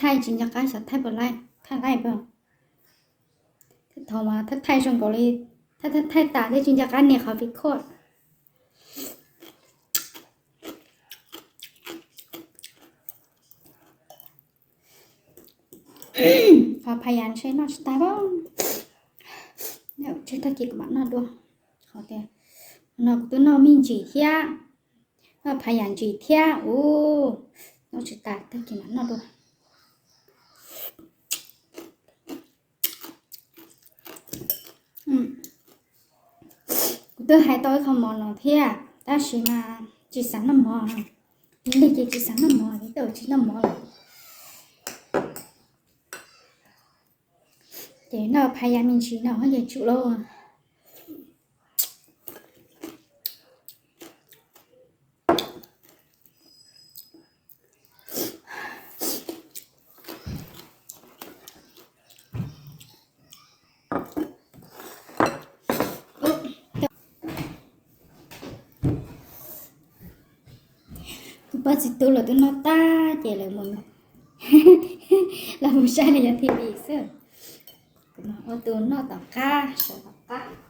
thaij tsis nco qab xyov thaij puas laij, thaij laij pab. Thaum mas thaij thaij zoo nkaus li, thaij thaij thaij tas thiab tsis nco qab nias qhov record. Qhov phas yas ntshe noj tsis tag. Tseg tag kis kuv mam noj dua. Qhov tias no kuv twb noj me ntsis thiab, noj phas yas ntsis thiab ub, noj tsis tas tag kis mam noj dua. Kuv twb hais tau ib qho mov no thiab tab sis mas tsis xav noj mov, lig ces tsis xav noj mov, tej zaum tsis noj mov lawm. Ces noj phas yas me ntsis no ces tsum lauj. Kuv pab txiv tub lawv twb noj tag ces lawv mus, lawv mus saib na yog T V xwb. Kuv ua tus noj tom qab, sawv tom qab.